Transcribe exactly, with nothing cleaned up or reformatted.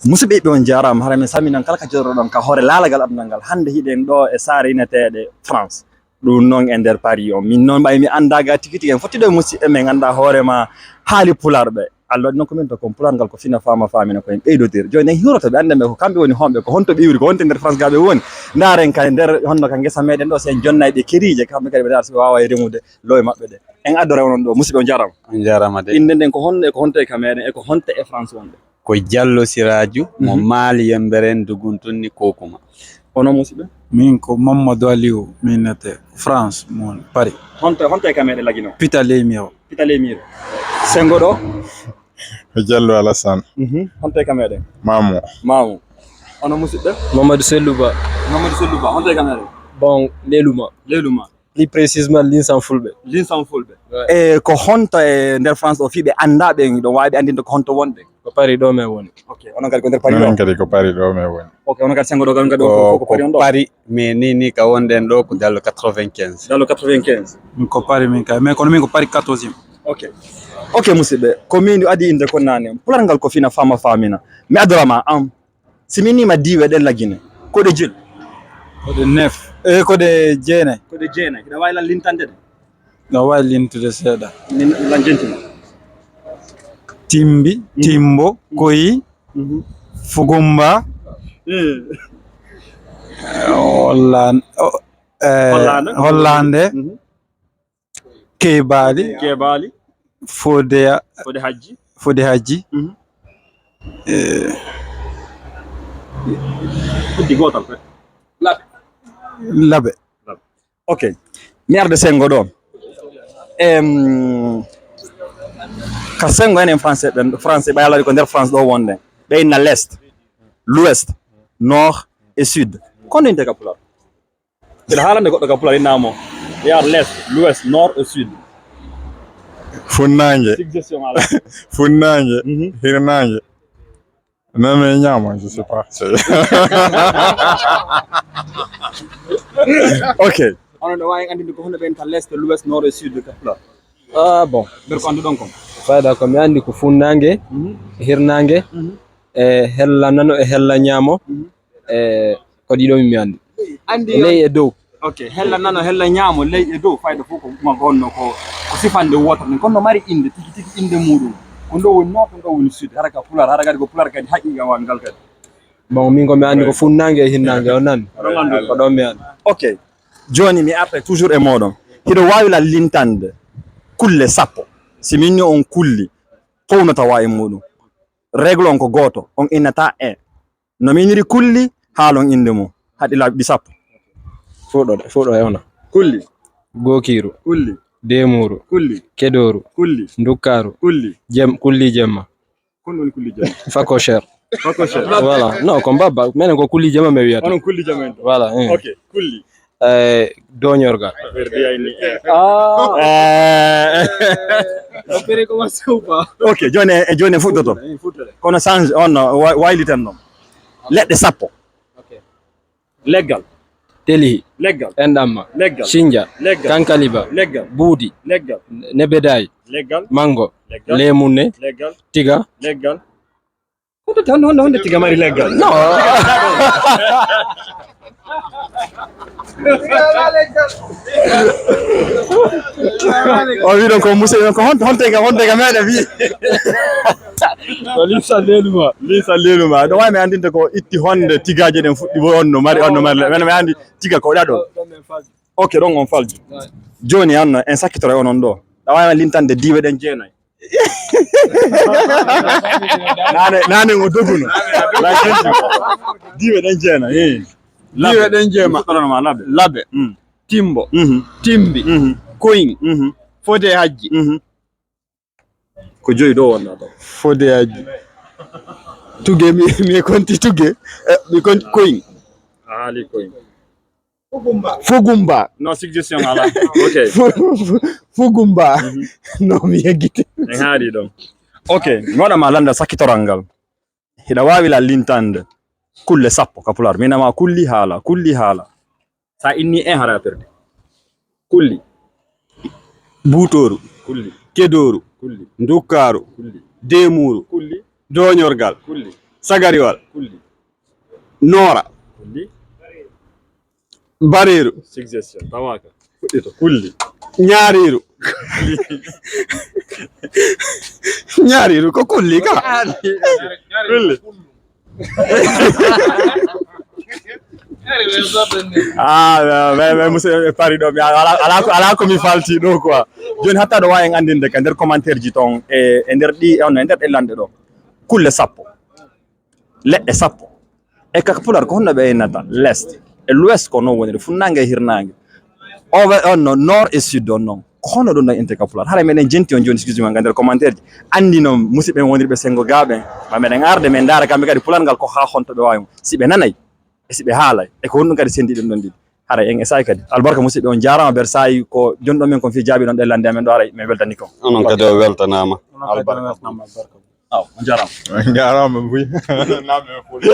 Musidɓe ɓe, on jaaraama. Hara min salminan kala ka jooɗoɗon ka hoore laalagal aduna ngal. Hannde hiɗen ɗo e saare ineteeɗe France. Ɗum noon e nder Paris on. Min noon ɓay mi anndaa ga tigi tigi, en fotti ɗo e musidɓe men ngannduɗaa hoore ma haali pulaar ɓe. Allah waɗi noon ko min to kon pulaar ngal ko fina faama faamina ko en ɓeydodir. Jooni en hiwroto ɓe, annden ɓe ko kamɓe woni homɓe, ko honto ɓe iwri, ko honto nder France ga ɓe woni. Ndaaren ka nder honno ka ngesa meɗen ɗo, so en jonnay ɓe keriije, kamɓe kadi ɓe ndaara so ɓe waaway remude lowe maɓɓe ɗe. En addora onon ɗo, musidɓe on jaaraama. On jaaraama de. Innde nden ko honno e ko honto e ka meɗen e ko honto e France wonde? Ko Jallo Siraaju, mo Mhm. Maali Yemberen, Duguntunni Kokuma. Onon musidɓe? Min ko Mamadou Aliou, min nete France, mon Paris. Honto, honto e ka meɗen Lagino? Pita Leymiro. Pita Leymiro. Sengo ɗo? Ko Jallo Alassane. Mhm. Honto e ka meɗen? Mamu. Mamu. Onon musidɓe? Mamadou Sellouba. Mamadou Sellouba, honto e ka meɗen? Bon, Leluma. Leluma. Plus précisément, Linsan Fulɓe. Linsan Fulɓe. Ouais. E ko honto e nder France o fii ɓe anndaa ɓe, ɗo waawi ɓe anndinde ko honto wonɓe? Ko Paris ɗo men woni. Ok, onon kadi ko nder Paris ɗo? Minen kadi ko Paris ɗo men woni. Ok, onon kadi sengo ɗo, kadi on kadi ko, ko, ko Paris on ɗo? Paris, mais ni, ni ka wonɗen ɗo ko Jallo quatre-vingt-quinze. Jallo quatre-vingt-quinze. Min ko Paris min kay, mais kono min ko Paris quatorzième. Ok. Ok, musidɓe, ko min adi innde ko nane. Pulaar ngal ko fina faama faamina. Mi addora ma am. Si min nima diiwe ɗen Lagine, ko ɗe jel? Ko ɗe neuf. E, ko ɗe jeenay. Ko ɗe jeenay. Hiɗa waawi lan lintande ɗe? Hiɗa waawi lintude seeɗa. Min lan jentina. Timbi, Mhm. timbo, Mhm. koyi, Mhm. fugumba, Eh. hollan-, o, eh, Hollande. hollande, Mhm. Kebaali. Kebaali. Fode, Fode Hajji. Fode Hajji. Mhm. Eh. Uddi gootal pe. Laɓe. Laɓe. Laɓe. Ok. Mi arde sengo ɗo. Em, ka sengo enen français ɓen, français ɓay alaa ko nder France ɗo wonde. Ɓe inna l'est, l'ouest, nord et sud. Kono inte ka pulaar? Mbiɗa haalande goɗɗo ka pulaar, innaa mo, yaar l'est, l'ouest, nord et sud. Funnaange. Suggestion alaa. Funnaange. Mhm. Hirnaange. Nano e ñaamo, je sais pas. Ok. Onon ɗo waawi anndinde ko honno ɓen ka l'est, l'ouest, nord et sud ka pulaar? Ah, bon. Nder ko annduɗon kon? Fayda ko mi anndi ko funnaange, Mhm. hirnaange, Mhm. e hella nano e hella ñaamo. Mhm. E ko ɗiɗo mi anndi. Anndi E ley e dow. Ok, hella nano, hella ñaamo, ley e dow, fayda fof ko ma honno ko, ko sifande wootere nden. Kono no mari innde, tigi tigi innde muuɗum. Ko ndo woni nord, ko ndo woni sud. Hara ka pulaar, hara kadi ko pulaar kadi haqiiqawal ngal kadi. Bon, min ko mi anndi ko funnaange e hirnaange, on nani? Ɗon anndu. Ko ɗon mi anndi. Ok. Jooni mi arta toujours e mooɗon. Hiɗo waawi lan lintande kulle sappo. Si min ni on kulli, ko wonata wa e muuɗum? Règle on ko gooto, on innata e. No miiniri kulli, haalon innde mum. Haɗi laabi sappo. Fuɗɗo, fuɗɗo e ona. Kulli. Gookiiru. Kulli. Deemuuru. Kulli. Kedooru. Kulli. Ndukkaaru. Kulli. Jem-, kulli jemma. Kon woni kulli jemma. Facochère. Facochère. Voilà. Non, ko mbabba. Menen ko kulli jemma mi wiyata. Onon kulli jemma en. Voilà, eh. Ok, kulli. Eh, doñorgal. Affaire de ayni, eh. Ah. Eh. Opéré comment ça ou pas? Ok, jooni, e jooni fuɗɗoto. Kono change on, wa-, wayliten ɗon. Leɗɗe sappo. Ok. Leggal. Telihi. Leggal. Enɗamma. Leggal. Sinja. Leggal. Kankaliba. Leggal. Buudi. Leggal. Nebedaay. Leggal. Mango. Leggal. Leemunne. Leggal. Tiga. Leggal. Honde, honde, honde tiga mari leggal? No. O wi ɗon ko musidɗo, ko hon-, honte ka, honte ka meɗen wi. Ko Lisa Leluma. Lisa Leluma. Ɗo wawi mi andinde ko itti honde tigaje ɗen fuɗɗi wonno mari, onno mari. Men mi andi tiga ko ɗaɗo. Ok, ɗon on falji. Jooni an no, en sakkitoro onon ɗo. Ɗa wawi lintande diiwe ɗen jeenay. Nane, nane ngo doguno. La jenti. Diiwe ɗen jeena, eh. Diiwe ɗen jeema. Fuɗɗorano ma laɓe. Laɓe. Mm. Timbo. Mhm. Timbi. Mhm. Koyin. Mhm. Fode hajji. Mhm. Ko joyi ɗo wonɗa ɗo. Fode hajji. Tuge mi, mi konti tuge. Eh, mi konti koyin. A haali koyin. Fugumba. No suggestion ala. Ok. Fu-, fu-, Fugumba. Mhm. No mi yeggiti. En haali ɗon. Ok, mi waɗa ma landa sakkitoral ngal. Hiɗa waawi la lintande kulle sappo ka pulaar. Mi nama kulli haala, kulli haala. Sa inni en hara perde. Kulli. Buutooru. Kulli. Kedooru. Kulli. Ndukkaaru. Kulli. Deemuuru. Kulli. Dooñorgal. Kulli. Sagariwal. Kulli. Noora. Kulli. Bareeru. Suggestion. Tawaka. Fuɗɗito. Kulli. Ñaariiru. Ñaariiru ko kulli ka. Kulli. Ah, mais, mais monsieur Paris ɗo, mi ala, ala, ko- ala ko mi falti ɗo quoi. Joni hatta ɗo wawi en andinde ka nder commentaire ji ton e, e nder ɗi on e nder ɗe lanɗe ɗo. Kulle sappo. Leɗɗe sappo. E ka pular ko honno ɓe innata? L'est. E l'ouest ko non woniri funnangue e hirnangue. O we on no nord et sud on non. Ko honno ɗum ɗon inte ka pular? Hara meɗen jenti on joni, excuse ma, ka nder commentaire ji. Andi non musidɓe wonirɓe sengo gaɓen. Ma meɗen arde men ndaara kamɓe kadi pular ngal ko ha honto ɓe wawi mo. Si ɓe nanay e si ɓe haalay e ko honɗum kadi sendi ɗum ɗon ɗiɗi. Haray en esayi kadi. Albarka musidɓe, on jarama ber sayi ko jonɗo men kon fi jaabi ɗon ɗe lande amen ɗo, haray min weltani kon. Onon kadi o weltanama. Albarka. Aw, on jarama. Jarama buy. Name fuɗi.